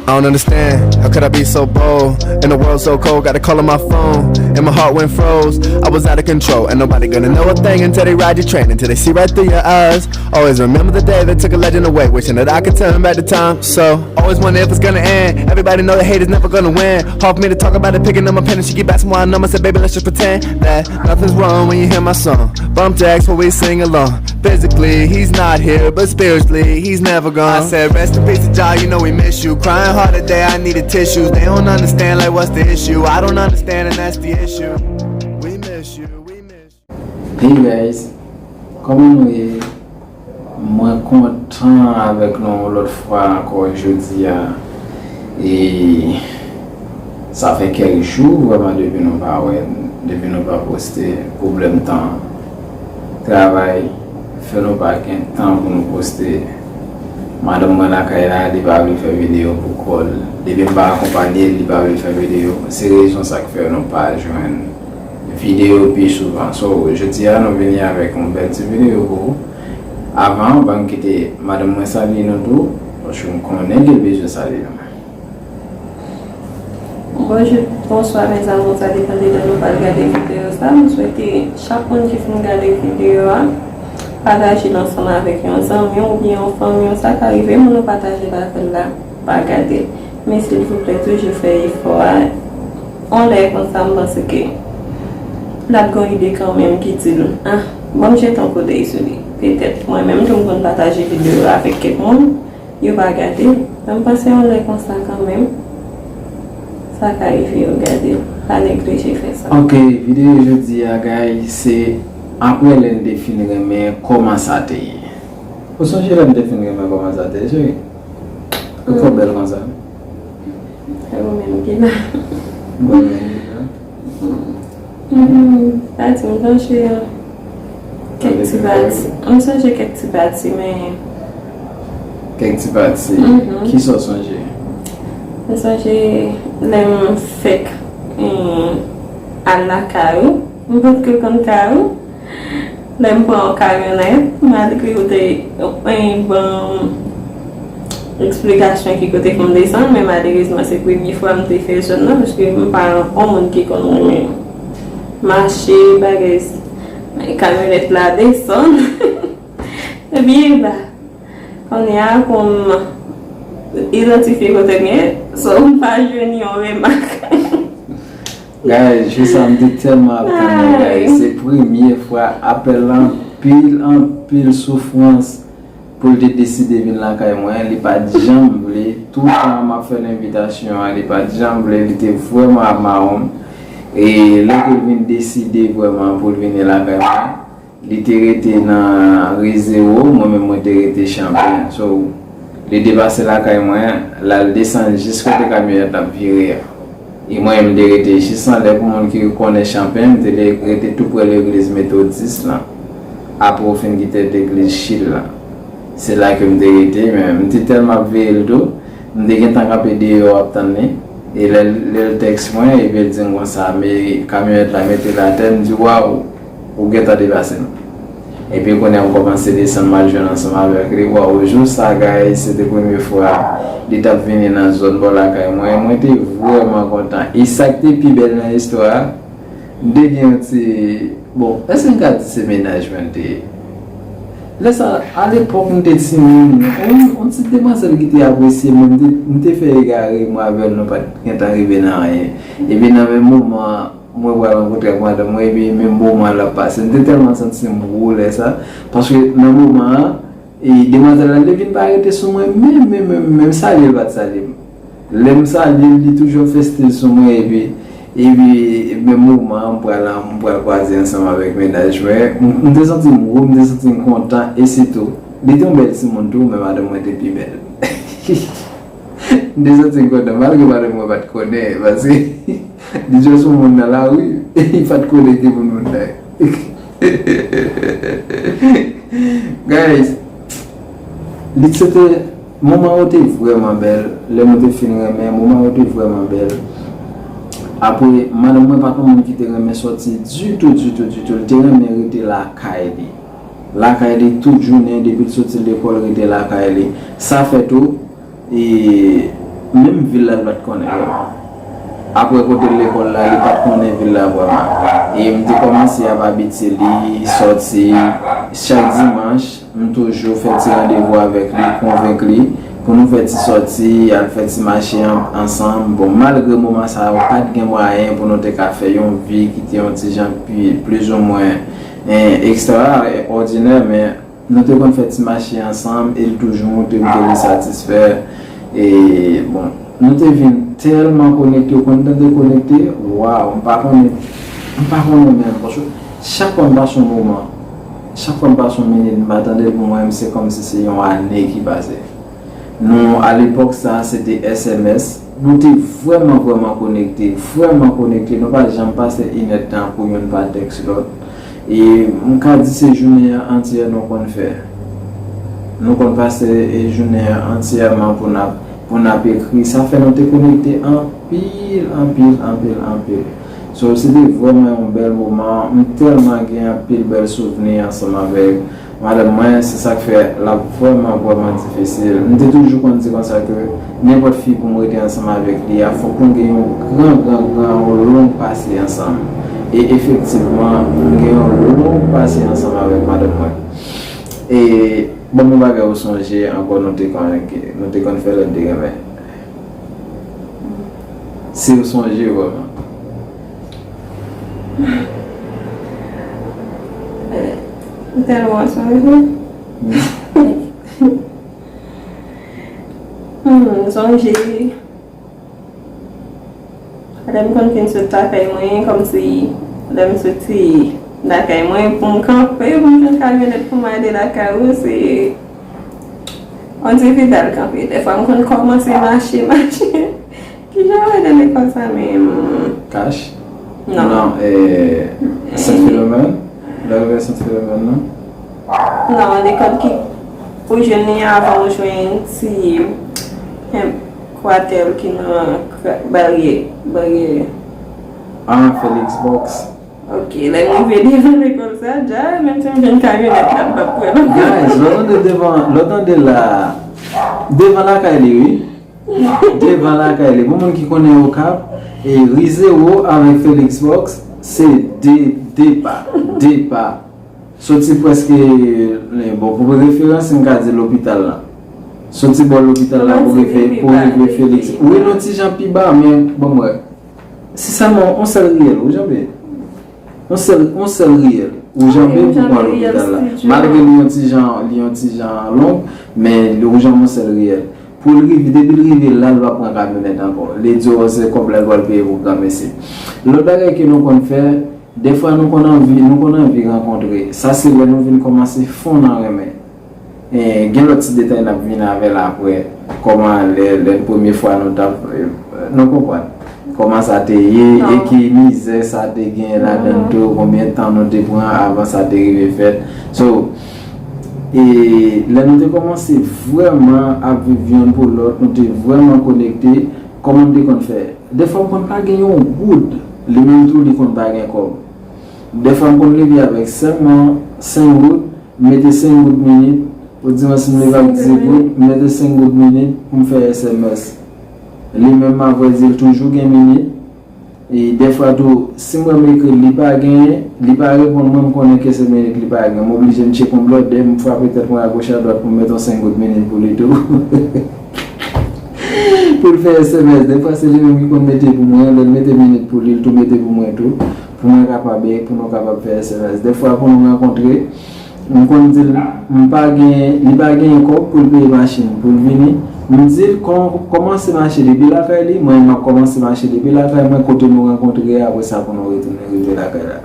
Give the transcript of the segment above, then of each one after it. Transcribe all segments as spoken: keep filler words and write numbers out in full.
I don't understand, how could I be so bold? In a world so cold, got a call on my phone, and my heart went froze. I was out of control, and nobody gonna know a thing until they ride your train, until they see right through your eyes. Always remember the day that took a legend away, wishing that I could turn back the time. So, always wonder if it's gonna end. Everybody know the hate is never gonna win. Hard for me to talk about it, picking up my pen and she keep asking why I numb. I said, baby, let's just pretend that nothing's wrong when you hear my song. Bump jacks while we sing along. Physically, he's not here, but spiritually, he's never gone. I said, rest in peace to Jah, you know we miss you. Crying hard today, I needed tissues. They don't understand, like, what's the issue? I don't understand, and that's the issue. We miss you, we miss you. Hey guys, kòman nou ye? Mwen kontan avèk nou yon lòt fwa ankò jodi a. E sa fè kèk jou vrèman depi nou pa wè, depi nou pa poste. Pwoblèm tan, travay fè nou pa gen tan pou nou poste. Madanm mwen lakay la, li pa vle fè videyo pou kò l. Depi m pa akonpanye l, li pa vle fè videyo. Se rezon sa k fè nou pa jwenn videyo pi souvan. So, jodi a nou vini avèk yon bèl ti videyo pou ou. Avan, ban m kite madanm mwen salye nou tou, paske m konnen ke l bezwen salye nou. Bonjou, bonswa mes amours, sa depann de lè nou pral gade videyo sa. M swete chak moun ki fin gade videyo a, pataje l ansanm avèk yon zanmi w oubyen yon fanmi w. Sa ka rive moun ou pataje l avè l la pa gade l. Men silvouplè, toujou fè efò a. On lè konsa, m panse ke l ap gen yon ide kanmenm ki di l, ah, ban m jete yon koudèy sou li. Petèt, mwen menm tou m konn pataje videyo avèk kèk moun, yo pa gade l. Men m panse yon lè konsa kanmenm, sa ka rive yo gade l. Pa neglije fè sa. Ok, videyo jodi a, guys, se apre lè n te fin renmen, kòman sa te ye. Ou sonje lè n te fin renmen, kòman sa te ye, cheri? Ou twò bèl konsa. Se ou menm ki la. Mwen menm ki la. Mm, Pati, m sonje kèk ti pati. M sonje kèk ti pati, men Kèk ti pati. Mhm. Kisa w sonje? M sonje lè m fèk, mm, al lakay ou. M potko konn kay ou. Lè m pran yon kamyonèt, malgre ou te, eh, ban m eksplikasyon ki kote pou m desann, men malerezman se premye fwa m te fè zòn nan, paske m pa yon moun ki konn renmen mache, bagay, kamyonèt la desann. Epi e ba. Kounye a, pou m idantifye kote m ye, so m pa jwenn yon remak. Guys, jou sa m te tèlman ap tann li, guys. Se premye fwa, apèl anpil, anpil soufrans pou l te deside vin lakay mwen. Li pa t janm vle. Toutan m ap fè l envitasyon an, li pa t janm vle. Li te vrèman ap mawon m. E lè ke l vin deside vrèman pou l vini lakay mwen, li te rete nan Rezewo, mwen menm mwen te rete Chanplen. So, li te pase lakay mwen, l al desann jis kote kamyonèt la ap vire a. E mwen menm m te rete jis anlè. Pou moun ki konnen Chanplen, m te le-, rete tou prè legliz Metodis lan. Apre w fin kite legliz Chil lan. Se la ke m te rete, men m te tèlman ap veye l tou. M te gentan kanpe deyò ap tann li. E lè, lè l tèks mwen, epi l di m konsa, me kamyonèt la mete l atè, m di, waw, ou gentan depase m. Epi kounye a m kòmanse desann, m al jwenn ansanm avèk li. Waw, jou sa, guys, se te premye fwa li t ap vini nan zòn bò lakay mwen. Mwen te vrèman kontan. E sa k te pi bèl nan istwa a, m te gen yon ti, bon, èske m ka di se mennaj mwen l te ye? Lè sa, alepòk m te timoun, yon, yon ti demwazèl ki te apresye mwen, m te, m te fè egare, mwen avè l, nou pa t gentan rive nan anyen. Epi nan menm moman an, mwen pral rankontre ak madanm mwen, epi menm moman an l ap pase. M te tèlman santi m wo lè sa, paske nan moman an, e demwazèl la, li vin pa rete sou mwen, menm, menm, menm, menm salye l pa t salye m. Lè m salye l, li toujou ap fè stil sou mwen, epi, epi menm moman an, m pral, m pral kwaze ansanm avèk mennaj mwen. M, m te santi m wo, m te santi m kontan, e sitou, li te yon bèl timoun tou, men madanm mwen te pi bèl. M te santi m kontan, malgre madanm mwen pa t konnen, paske li just yon moun nan lari, li pa t konnen ki moun moun nan ye. Guys, li se te, moman yo te vrèman bèl, lè nou te fin renmen, moman yo te vrèman bèl. Apre, madanm mwen pa t yon moun ki te renmen sòti ditou, ditou, ditou. Li te renmen rete lakay li. Lakay li tout jounen, depi l soti lekòl, rete lakay li. Sa fè tou, e, Menm vil la, li pa t konnen vrèman. Apre kote l lekòl la, li pa t konnen vil la vrèman. E m te kòmanse ap abitye li, sòti chak dimanch, m toujou fè ti randevou avèk li, konvenk li, pou nou fè ti sòti, al fè ti mache an-, ansanm. Bon, malgre moman sa yo, pa t gen mwayen pou nou te ka fè yon vi ki te yon ti jan pi, plizoumwen, eh, ekstraòdinè, men nou te konn fè ti mache ansanm e l toujou montre m ke li satisfè. E, bon, nou te vin tèlman konekte, ou konn tande konekte, waw, m pa konnen, m pa konnen menm, paske chak fwa m pase yon moman, chak fwa m pase yon minit, m pa tande l pou mwen, se kòmsi se yon ane ki pase. Nou, alepòk sa, se te S M S. Nou te vrèman, vrèman konekte, vrèman konekte. Nou pa janm pase inèdtan pou youn pa tèks lòt. E m ka di se jounen an antyè nou konn fè. Nou konn pase, e, jounen an antyèman pou n ap, pou n ap ekri. Sa fè nou te konekte anpil, anpil, anpil, anpil. So, se te vrèman yon bèl moman. M tèlman gen anpil bèl souvni ansanm avèk madanm mwen, se sa k fè l ap vrèman, vrèman difisil. M te toujou konn di konsa ke nenpòt fi pou m rete ansanm avèk li a, fòk nou gen yon gran, gran, gran, yon long pase ansanm. E efektivman, m gen yon long pase ansanm avèk madanm mwen. E ban m yon bagay ou sonje ankò, nou te konn, nou te konn fè lè n te renmen. Si ou sonje vrèman. M tèlman sonje. Hmm, m sonje. Lè m konn fin sot lakay mwen, kòmsi lè m soti lakay mwen, pou m kanpe, pou m jwenn kamyonèt pou m ale lakay ou, se yon difikilte kanpe. Dèfwa, m konn kòmanse mache, mache. Kijan yo rele lekòl sa menm? Kach? Non. Non, eh, Sent Filomèn? Lè w rive Sent Filomèn, non? Non, lekòl ki ou jwenn li avan ou jwenn ti, em, kwatèl ki nan kra- baryè, baryè. Ah, Felix Box. Ok, lè m rive devan lekòl sa, dja, menm si m jwenn kamyonèt la, m p ap kwè l ankò. Guys, lè w tande devan, lè w tande la, devan lakay li, wi. Devan lakay li. Pou moun ki konnen Okap, e Rizewo avèk Felix Box, se de, de pa. De pa. Soti prèske, bon, pou referans, m ka di lopital la. Soti bò lopital la pou rive, pou rive Felix. Wi, nou ti jan pi ba, men, bon, brèf. Se sèlman yon sèl riyèl, ou janbe. Yon sèl, yon sèl riyèl. Ou janbe pou pran lopital la. Malgre li yon ti jan, li yon ti jan long, men li ou janbe yon sèl riyèl. Pou l rive, depi l rive la, l pa pran kamyonèt ankò. Li di w se kòb la l pral peye pou granmesi. Lòt bagay ke nou konn fè, dèfwa nou konn anvi, nou konn anvi rankontre. Sa se lè nou vin kòmanse fon nan renmen. E, gen lòt ti detay n ap vin avè l aprè. Kòman lè, lè premye fwa nou t ap, e, nou konprann. Kòman sa te ye, e ki mizè sa te gen ladan l tou, konbyen tan nou te pran avan sa te rive fèt. So, e, lè nou te kòmanse vrèman ap viv yonn pou lòt, nou te vrèman konekte, kòman n te konn fè? Dèfwa m konn pa gen yon goud, li menm tou li konn pa gen kòb. Dèfwa m konn leve avèk sèlman senk goud, m mete senk goud minit, ou di mwen si m leve ak dis goud, m mete senk goud minit pou m fè S M S. Li menm, avrèdi, l toujou gen minit. E dèfwa tou, si m wè m ekri l, li pa genyen, li pa reponn mwen, m konnen ke se minit li pa gen. M oblije m tcheke yon blòdè, m frape tèt mwen agoch adwat pou m mete yon senk goud minit pou li tou. Pou l fè S M S. Dèfwa se li menm ki konn mete pou mwen, lè l mete minit pou li, l tou mete pou mwen tou. Pou mwen kapab, pou nou kapab fè S M S. Dèfwa pou nou rankontre, m konn di l, m pa gen, li pa genyen kòb pou l peye machin, pou l vini. M di l, kò-, kòmanse mache depi lakay li, mwen m ap kòmanse mache depi lakay mwen, kote nou rankontre a, apre sa pou nou retounen rive lakay la.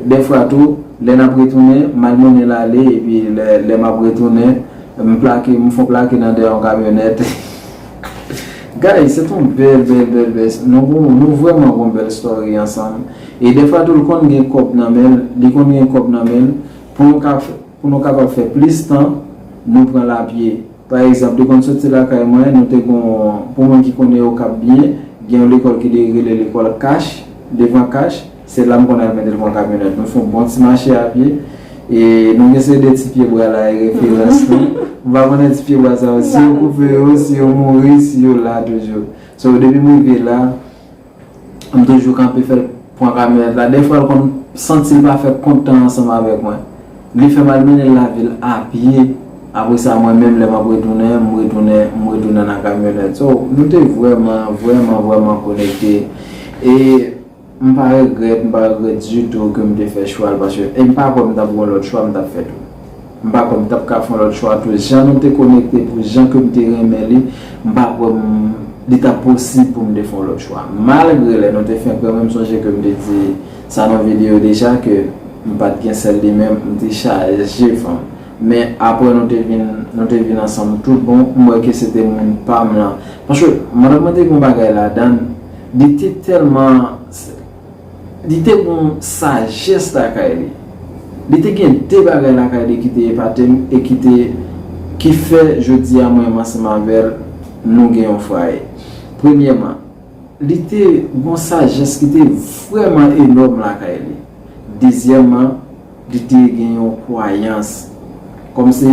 Dèfwa tou, lè n ap retounen, m al mennen l ale, epi lè, lè m ap retounen, m plake, m fon plake nan dèyè yon kamyonèt. Guys, se t yon bèl, bèl, bèl, bèl, nou, nou vrèman gon bèl story ansanm. E dèfwa tou, l konn gen kòb nan men l, li konn gen kòb nan men l, pou nou ka, pou nou kapab fè plis tan, nou pran l apye. Pa egzanp, li konn soti lakay mwen, nou te gon, pou moun ki konnen Okap byen, gen yon lekòl ki te rele lekòl Kach, devan Kach, se la m konn al mennen l pran kamyonèt. Nou fè yon bon ti mache apye, e nou gen se de ti pye bwa la, e referans nou. M pa konnen ti pye bwa sa yo, si yo koupe yo, si yo mouri, si yo la toujou. So, depi m rive la, m toujou kanpe fè l pran kamyonèt la. Dèfwa, l konn santi l pa fè kont tan ansanm avèk mwen. Li fè m al mennen l lavil a pye. Apre sa, mwen menm, lè m ap retounen, m retounen, m retounen nan kamyonèt. So, nou te vrèman, vrèman, vrèman konekte. E m pa regrèt, m pa regrèt ditou ke m te fè chwa l, paske, e m pa kwè m t ap gen yon lòt chwa m t ap fè tou. M pa kwè m t ap ka fè yon lòt chwa tou. Jan nou te konekte, pou jan ke m te renmen li, m pa kwè m, li t ap posib pou m te fè yon lòt chwa. Malgre lè nou te fenk renmen, m sonje ke m te di sa nan videyo deja, ke m pa t gen sèl li menm, m te chaje fanm. Men apre nou te vin, nou te vin ansanm tout bon, m wè ke se te moun pa m lan. Paske, madanm mwen te gen yon bagay ladan l, li te tèlman, li te gen yon sajès lakay li. Li te gen de bagay lakay li ki te epate m e ki te, ki fè jodi a mwen menm ansanm avè l, nou gen yon fwaye. Premyèman, li te gen yon sajès ki te vrèman enòm lakay li. Dezyèmman, li te gen yon kwayans. Kòmsi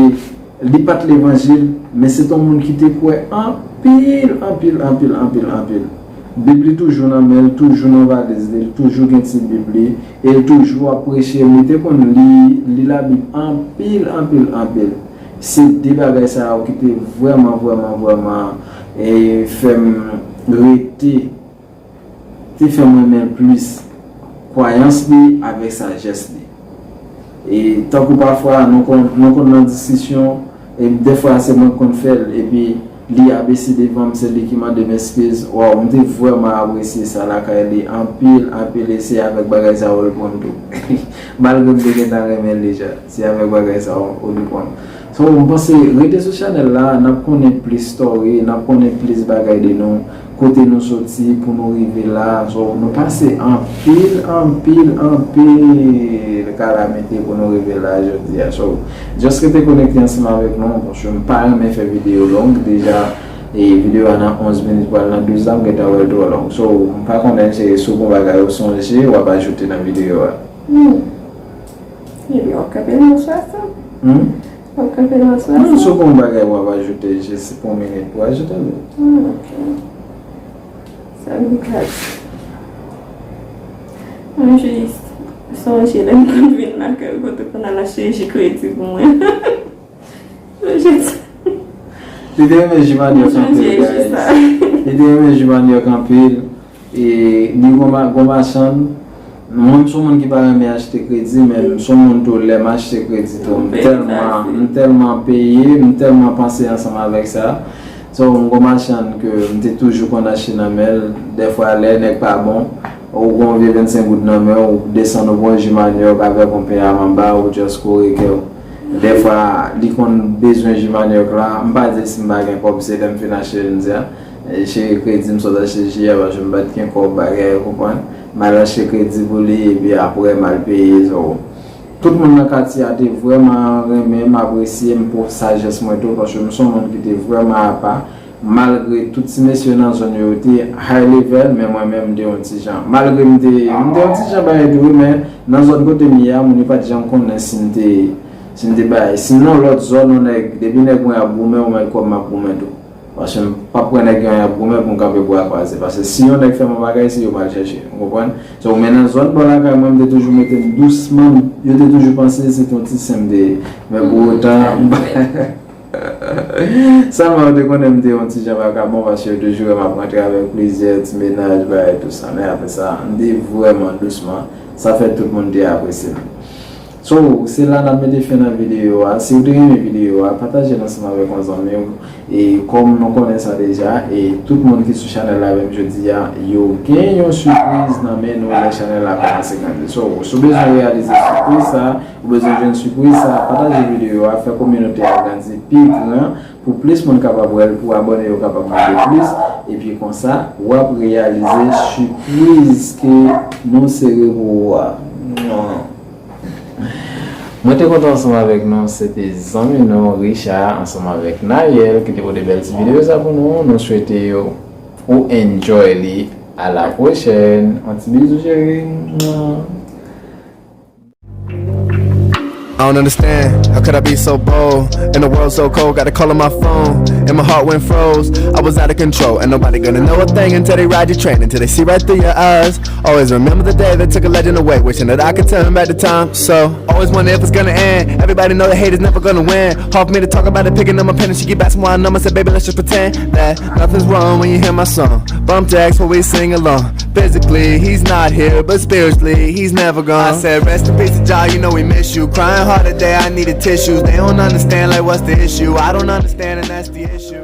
li pa t levanjil, men se t yon moun ki te kwè anpil, anpil, anpil, anpil, anpil. Bib li toujou nan men l, toujou nan valiz li, l toujou gen ti Bib li, e l toujou ap preche. Li te konn li, li Labib anpil, anpil, anpil. Se de bagay sa yo ki te vrèman, vrèman, vrèman, e, fè m rete, te fè m renmen l plis, kwayans li avèk sajès li. E tankou pafwa, nou konn, nou konn nan diskisyon, e dèfwa se mwen k konn fè l, epi li abese devan m, se li ki mande m eskiz. Waw, m te vrèman apresye sa lakay li anpil, anpil, e se avèk bagay sa yo l pran m tou. Malgre m te gentan renmen l deja, se avèk bagay sa yo l pran m. So, m panse, rete sou chanèl la, n ap konnen plis story, n ap konnen plis bagay de nou, kote nou soti pou nou rive la. So, nou pase anpil, anpil, anpil kalamite pou nou rive la jodi a. So, just rete konekte ansanm avèk nou, paske m pa renmen fè videyo long. Deja, e videyo a nan onz minit, pral nan douz la, m gentan wè l twò long. So, m pa konnen se si w gen bagay ou sonje, w ap ajoute nan videyo a. Hmm. Ebyen, w ap kanpe nan swasant. Hmm? W ap kanpe nan swasant. Non, si w gen yon bagay w ap ajoute, jis pou yon minit pou ajoute l. Hmm, ok. Sa m ka di. Mwen jis sonje lè m konn vin lakay ou kote w konn al achte ji kredi pou mwen. Sonje sa. Li te renmen ji manyòk anpil, guys. Li te renmen ji manyòk anpil. E li gon ma-, gon machann. Mwen, m se yon moun ki pa renmen achte kredi, men m se yon moun tou, lè m achte kredi tou, m tèlman, m tèlman peye, m tèlman panse ansanm avèk sa. So, m gon machann ke m te toujou konn achte nan men l. Dèfwa, lè nèg pa bon, ou gon vye vennsenk goud nan men w, ou desann ou pran yon ji manyòk avèk yon pen a manba, ou just kore kè w. Dèfwa, li konn bezwen ji manyòk la. M pa di si m pa gen kòb, se lè m fin achte, m di a, e, cheri, kredi m sot achte ji a, paske m pa t gen kòb, bagay, ou konprann? M al achte kredi pou li, epi apre, m al peye, so. Tout moun nan katye a te vrèman renmen m, apresye m pou sajès mwen tou, paske m se yon moun ki te vrèman apa. Malgre tout ti mesye nan zòn yo, yo te high level, men mwen menm, m te yon ti jan. Malgre m te, m te yon ti jan bagay tou, wi, men nan zòn kote m ye a, moun yo pa t janm konnen si m te, si m te bagay. Si m nan lòt zòn, yon nèg, depi nèg mwen ap goumen, ou mèt kwè m ap goumen tou. Paske m p ap pran nèg yo ap goumen pou m kanpe bra kwaze. Paske si yon nèg fè m yon bagay, se yo m al chèche. Ou konprann? So, men nan zòn bò lakay mwen, m te toujou mete m dousman. Yo te toujou panse se t yon ti sen m te ye. Men pou otan, m pa Sèlman yo te konnen m te yon ti jan vakabon, paske yo toujou wè m ap rantre avèk plizyè ti mennaj, bagay, tou sa. Men apre sa, m te vrèman dousman. Sa fè tout moun te apresye m. So, se la n ap mete fen nan videyo a. Si w te renmen videyo a, pataje l ansanm avèk yon zanmi w. E kòm nou konnen sa deja, e tout moun ki sou chanèl la avè m jodi a, yo gen yon sipriz nan men nou lè chanèl la kòmanse grandi. So, si w bezwen reyalize sipriz sa, ou bezwen jwenn sipriz sa, pataje videyo a, fè kominote a grandi pi gran pou plis moun kapab wè l, pou abòne yo kapab monte plis, epi konsa, w ap reyalize sipriz ke nou sere pou ou a. Mwen te kontan ansanm avèk nou, se te zanmi nou, Richard, ansanm avèk Nayel, ki te pote bèl ti videyo sa pou nou. Nou swete yo, ou enjoy li. A la pwochèn. Yon ti bizou, cheri. I don't understand, how could I be so bold? In a world so cold, got a call on my phone, and my heart went froze. I was out of control, and nobody gonna know a thing until they ride your train, until they see right through your eyes. Always remember the day that took a legend away, wishing that I could turn back the time. So, always wonder if it's gonna end. Everybody know the hate is never gonna win. Hard for me to talk about it, picking up my pen and she get back some more numbers. Said, baby, let's just pretend that nothing's wrong when you hear my song. Bump jacks where we sing along. Physically, he's not here, but spiritually, he's never gone. I said, rest in peace to Jah, you know we miss you. Crying hard today, I needed tissues. They don't understand, like, what's the issue? I don't understand, and that's the issue.